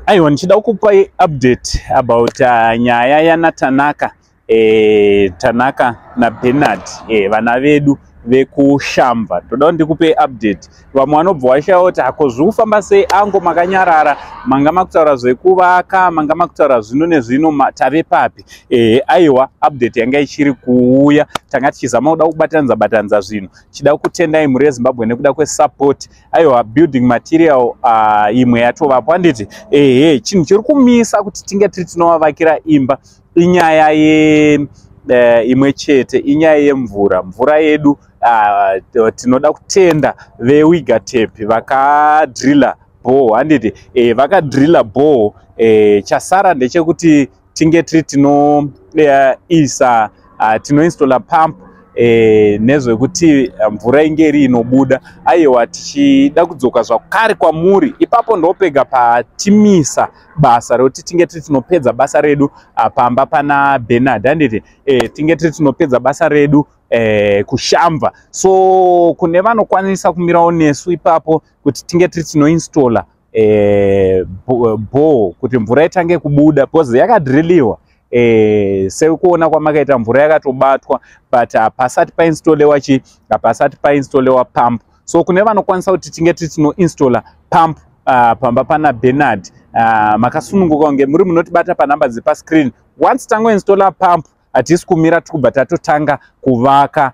Aiwa, ndichida kukupai update about nyaya yanaTanaka, Tanaka naBernard, vana vedu vekuShamva. Ndoda kuti ndikupe update. Vamwe vanobva vashaya kuti hako zviri kufamba sei. Ango makanyarara, manga makutaura zvekuvaka, manga makutaura zvino nezvino, tave papi? Aiwa, update yanga ichiri kuuya. Tanga tichizama kuda kubatanidza batanidza zvinhu. Chida kutendai mhuri yeZimbabwe nekuda kwesupport. Aiwa, building material imwe yatovapo, handiti? Ehe, chinhu chiri kumisa kuti tinge tiri tinovavakira imba inyaya ye imwe chete, inyaya yemvura. Mvura yedu, tinoda kutenda veWigatep vakadrilla bore, handiti? Vakadrilla bore. Chasara ndechekuti tinge tiri tinoisa tinoinstalla pump nezvekuti mvura inge iri inobuda. Aiwa, tichida kudzoka zvakare kwamuri ipapo, ndopega patimisa basa rekuti tinge tiri tinopedza basa redu pamba pana Bernard, handiti? Tinge tiri tinopedza basa redu kuShamva. So kune vanokwanisa kumirawo nesu ipapo kuti tinge tiri tinoinstalla bore kuti mvura itange kubuda, because yakadriliwa. Sekuona kwamakaita, mvura yakatobatwa, but hapasati painstollewa chi hapasati painstollewa pump. So kune vanokwanisa kuti tinge tiri tinoinstalla pump pamba pana Bernard, makasununguka kunge muri munotibata panhamba dziri pascreen. Once tangoinstalla pump, hatisi kumira, tiri kubva tatotanga kuvaka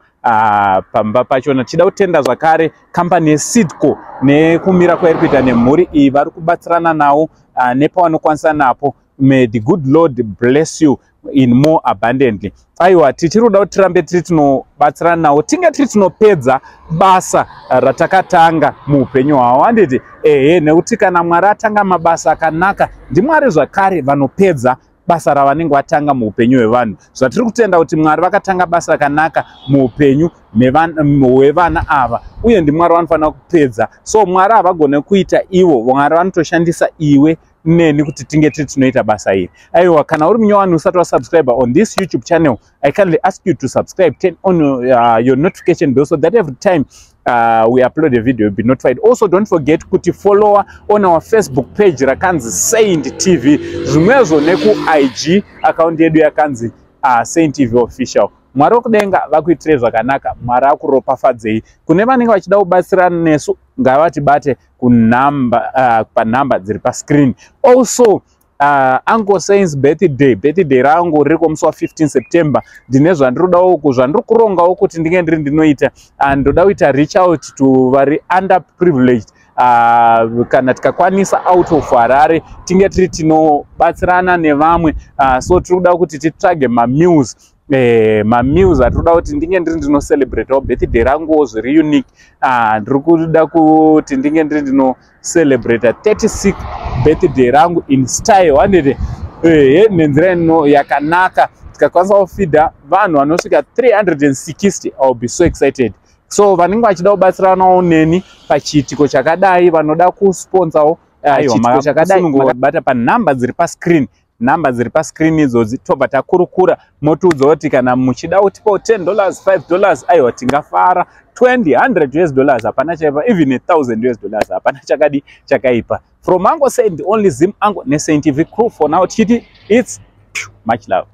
pamba pachona. Tichida kutenda zvakare kambani yeSeed Co nekumira kwairi kuita nemhuri iyi. Vari kubatsirana nawo nepavanokwanisa napo. May the good Lord bless you in more abundantly. Aiwa, tichiri kuda kuti tirambe tiri tinobatsirana nawo, tinge tiri tinopedza basa ratakatanga muupenyu hwavo, handiti? Ehe, nekuti kana Mwari atanga mabasa akanaka, ndiMwari zvakare vanopedza basa ravanenge vatanga muupenyu hwevanhu. Zvatiri kutenda kuti Mwari vakatanga basa rakanaka muupenyu hwevana ava, uye ndiMwari vanofanira kupedza. So Mwari havagone kuita ivo, Mwari vanotoshandisa iwe neni kuti tinge tiri tinoita basa iri. Aiwa, kana uri munyowani usati wasubscribe on this YouTube channel, I kindly ask you to subscribe, turn on your notification bell so that every time we upload a video, you'll be notified. Also, don't forget kuti follower on our Facebook page rakanzi Saint TV, zvimwezvo nekuIG account yedu yakanzi Saint TV Official. Mwari wekudenga vakuitirei zvakanaka, Mwari akuropafadzei. Kune vanenge vachida kubatsirana nesu, ngavatibate kunhamba panhamba dziri pascreen. Also, Uncle Saints birthday rangu riri kumusi wa15 September. Ndine zvandiri kudawo, zvandiri kurongawo kuti ndinge ndiri ndinoita. Ndoda kuita reach out to vari under privileged, kana tikakwanisa out of Harare, tinge tiri tinobatsirana nevamwe. So tiri kuda kuti titsvage mameals, mameals atiri kuda kuti ndinge ndiri ndinocelebratawo birthday ranguwo zviri unique. Ndiri kuda kuti ndinge ndiri ndinocelebrata 36 birthday rangu in style, handiti? Ehe, nenzira ino yakanaka, tikakwanisa kufeeda vanhu vanosvika 360, I will be so excited. So vanenge vachida kubatsiranawo neni pachiitiko chakadai, vanoda kusponsawo chiitiko chakadai, bata panhamba dziri pascreen. Nhamba dziri pascreen idzodzi, tobva takurukura, motiudza kuti kana muchida kutipawo $10, $5, aiwa, tingafara. 20, 100 US dollars, hapana chaipa. Even 1000 US dollars, hapana chakadi chakaipa. From Uncle Saint, only Zim Uncle neSaint TV crew for now, tichiti it's much love.